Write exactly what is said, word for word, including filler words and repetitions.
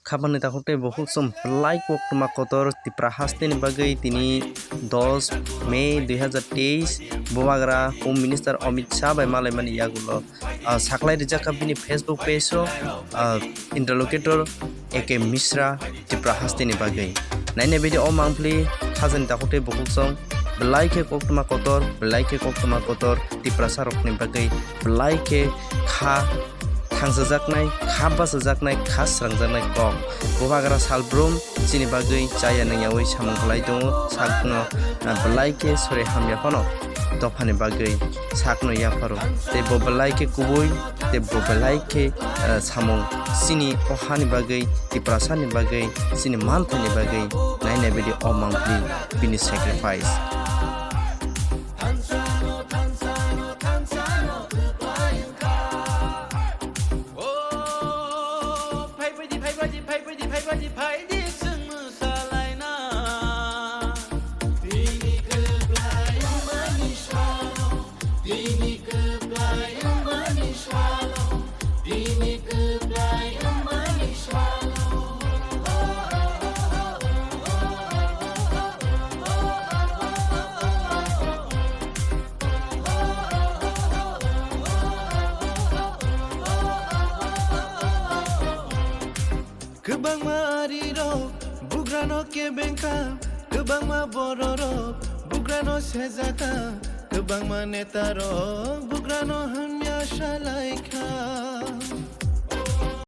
Khabangni takhuk tei bukhuk chwng belai koktwma kotor Tipra hasteni bagwi tini dos May dui hazar teis Bubagra Home Minister Amit Shah bai malaimani yagulo, ah, saklai rijak kha bini Facebook page-o, ah, interlocutor A K Mishra Tipra hasteni bagwi. Naina bidi o mangpili khajani takhuk tei bukhuk chwng belai khe koktwma kotor, belai khe koktwma kotor Tiprasa rokni bagwi belai khe kha thangsajaknai, kha bachajaknai, kha srangjaknai kok. Bubagra salbrum chini bagwi chaya nungyaui samung khlai tongo, sakno, ah, belai khe sori hamya phano dophani bagwi sakno yapharo. Tei bo belai khe kubui, tei bo belai khe, ah, samung chini o hani bagwi, Tiprasani bagwi, chini manthaini bagwi naina bidi o mangpili bini sacrifice. Kwbangma arirok bugrano kebengkha, kwbangma bororok bugrano sejaka, kwbangma netarok bugrano hamya salaikha.